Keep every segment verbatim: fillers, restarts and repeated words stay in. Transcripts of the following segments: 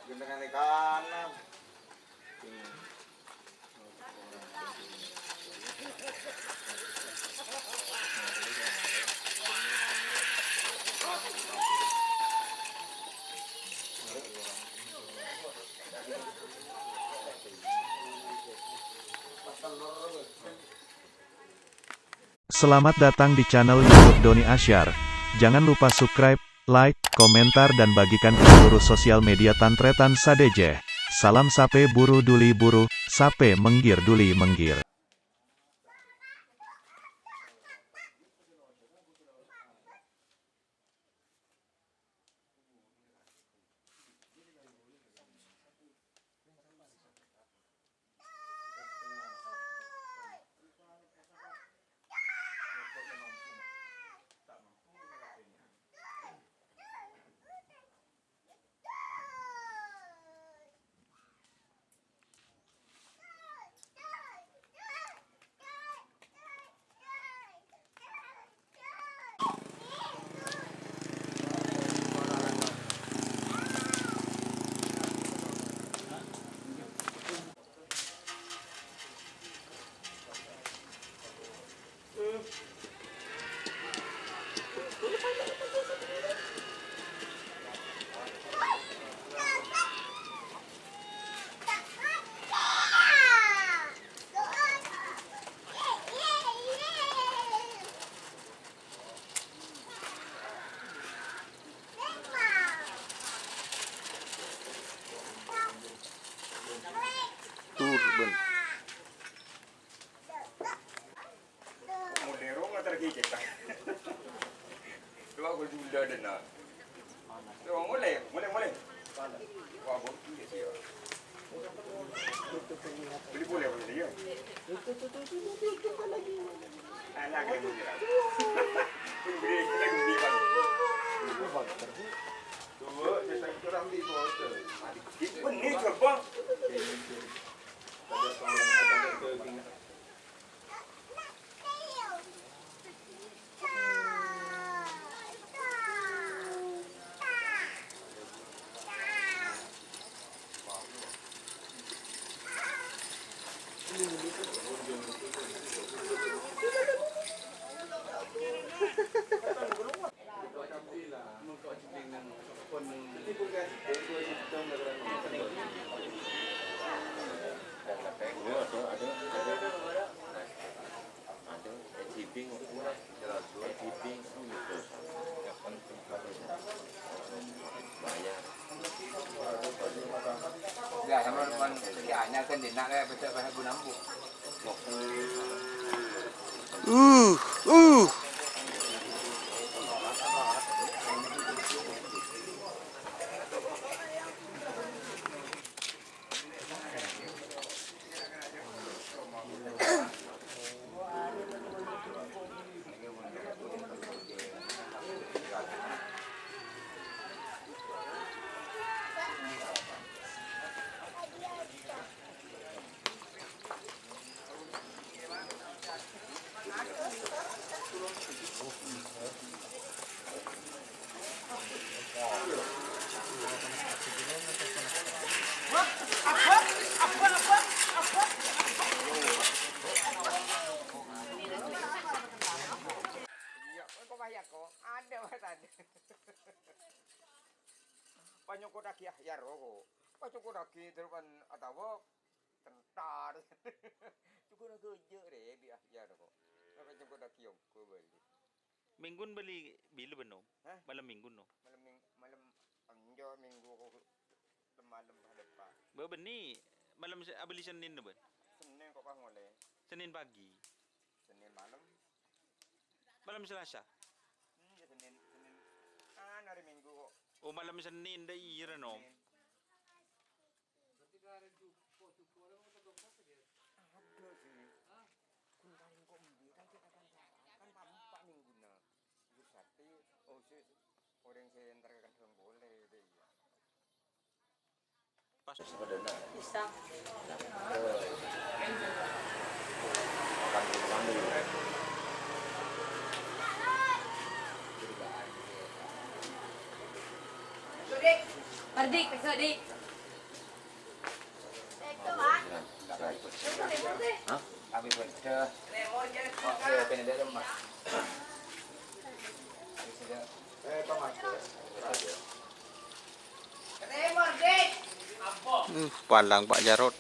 Gendengane kanan. Selamat datang di channel YouTube Doni Asyar. Jangan lupa subscribe, like, komentar, dan bagikan ke seluruh sosial media Tan Tretan sadhâjâ. Salam sapè buru duli buru, sapè mèngghir duli mèngghir. Tur, bân. Molè rowa tergigit. Dua gol jula dena. Yo, molè, molè, molè. Wah, bos, iya sih, ya. Beli boleh, boleh, ya. Anak yang molè. Beli, beli, beli, beli. Tuh, saya kurang di bos. Ini coba. Ya, sama depan, ya, hanya kan jenak, kayak, betul, betul, guna empuk. Uh, uh. Iyâ, engko' bahaya, kok. Ada, Mas, ada. Panyokot lagi, ah, ya, roko'. Panyokot lagi, terus kan, atawa Tentar. Cukup nang gojok, Rek, di akhir kok. Sampai jemput lagi, ongko balik. Minggun bali bilâ, Bân, no? Hah? Malem Minggun, no? Malem Ming-, malem enjâ' Minggu kok malem pada, Pak. Bâ, bânnè malem se-, abâli Sennèn, no, Bân? Sennèn kok pas molè. Sennèn pagi. Sennèn malem. Malem Selasa? Hmm, ya, Sennèn, Sennèn. Ah, hari Minggu kok. Oh, malem Sennèn, dâ' iyâ, no? Sennèn. Adâ' sih. Ghun paling kok embi' kan cè' kacan-kacan. Kan pa', pa' mingghuna. Ghun satè, oh, sè orèng sè entar ka kandhâng polè, dâ' iyâ. Pas. Bisa. Dik, Mardik, besok, Dik. Hah? Kami berdua. Oke, oke, ini dia, Mas. Habis itu. Uh, palang Pak Jarot.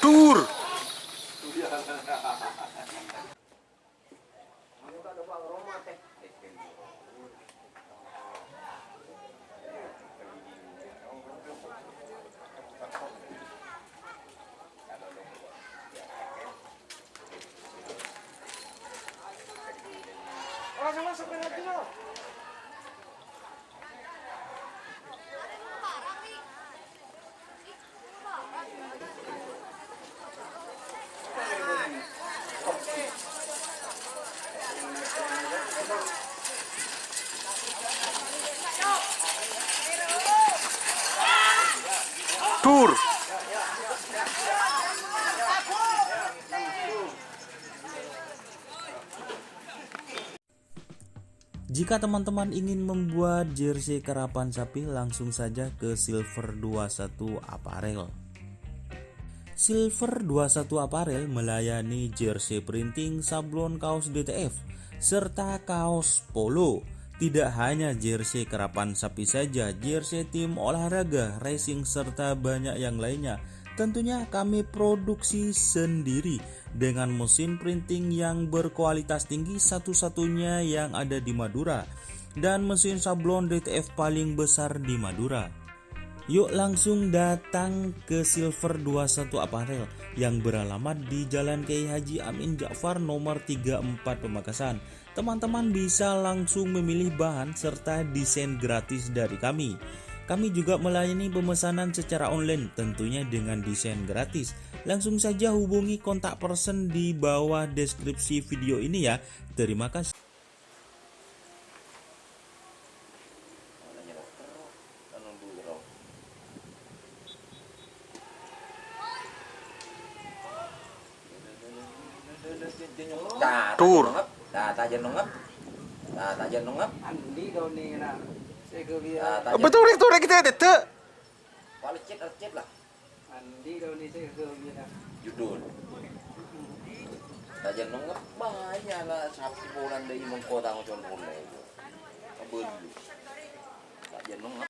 Dur. Dur. Jika teman-teman ingin membuat jersey karapan sapi, langsung saja ke Silver dua satu Apparel. Silver dua satu Apparel melayani jersey printing, sablon kaos D T F, serta kaos polo. Tidak hanya jersey karapan sapi saja, jersey tim olahraga, racing, serta banyak yang lainnya. Tentunya kami produksi sendiri dengan mesin printing yang berkualitas tinggi, satu-satunya yang ada di Madura, dan mesin sablon D T F paling besar di Madura. Yuk langsung datang ke Silver dua satu Apparel yang beralamat di Jalan Kiai Haji Amin Ja'far nomor tiga empat Pamekasan. Teman-teman bisa langsung memilih bahan serta desain gratis dari kami. Kami juga melayani pemesanan secara online, tentunya dengan desain gratis. Langsung saja hubungi kontak person di bawah deskripsi video ini ya. Terima kasih. Tur. Andi daun ni kena. Saya ke biar. Betul, betul, kita ada. Andi daun ni saya ke biar. Judul. Tajenong bahaya lah, sapi bulan dari mengko tanggung jawab mulai. Kebun. Tajenong.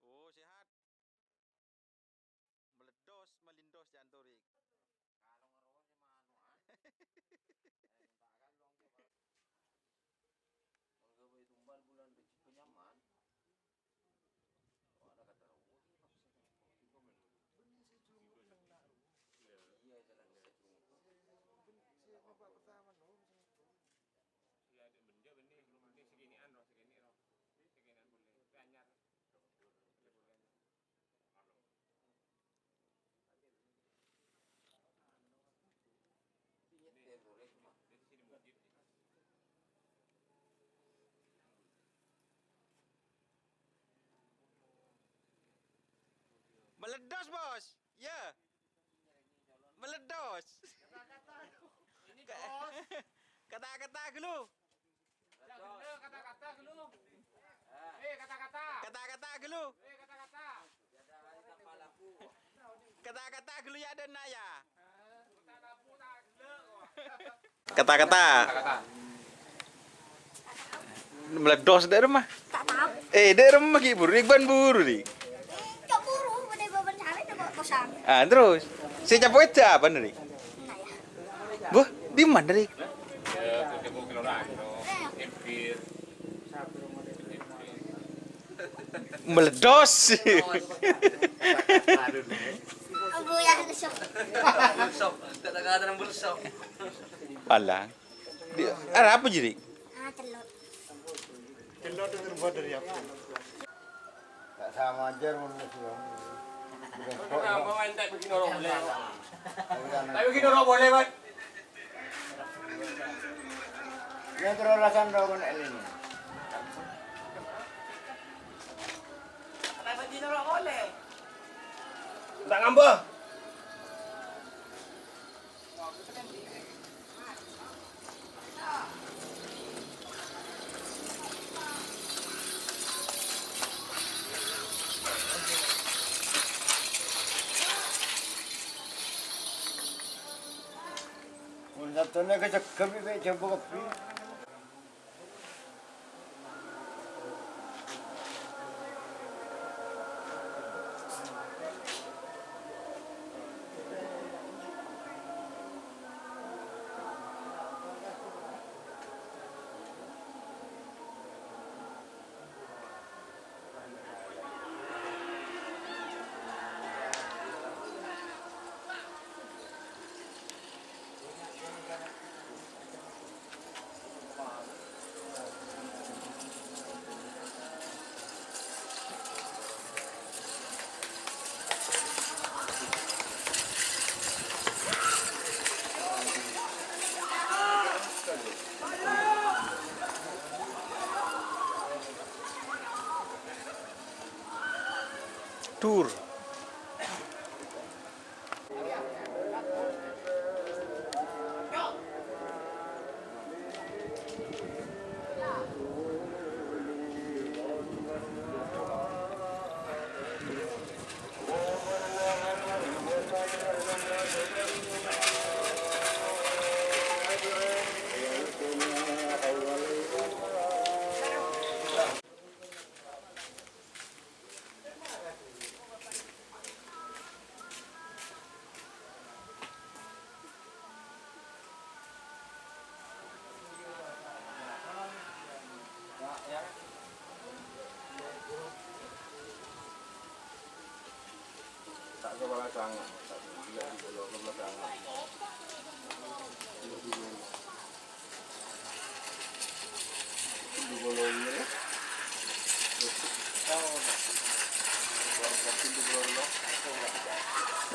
Oh, sehat. Meledos, melindos, jantorik. Kalau ngerowo sih manuan. Mangga bae tumbal bulan becik kenyaman. Wah, ada kata rowo sih maksudnya. Iya, jalan dari Cungkup. Iya, di Benja benih, benih seginian roh, segini roh. Seginian boleh. Tapi anyar. Meledos, Bos. Ya. Meledos. Kata-kata dulu. Kata-kata dulu. Kata-kata dulu. Kata-kata dulu ya, Dena, ya. Kata-kata. Meledos dari rumah. Eh, dâ' remma ghi' buru, Rik, bân buru, Rik. Cok buru, bâdâ bâbân sawit kok kosong. Ah, terros? Sè ècapo' èdâ' apa, Rik? Nah, ya. Wah, dimma, Rik? Meledos. Abu ya, besok. Alah. Di, arapa jârèya? Ah, cellot. Cellot itu terbuat dari apa? Tak sama aja, menurut saya. Bukan kok, Pak. Tapi kan, tapi gini orang boleh, Pak. Ya, terus rasan rokok ini. Tak ngambek. Mon Sabtona kacegghâ bi' jhâmbhâ kabbhi. Dur.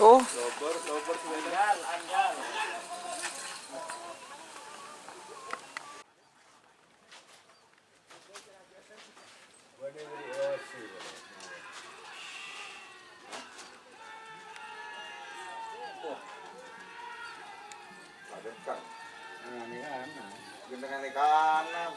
Oh. Gendengane kanan.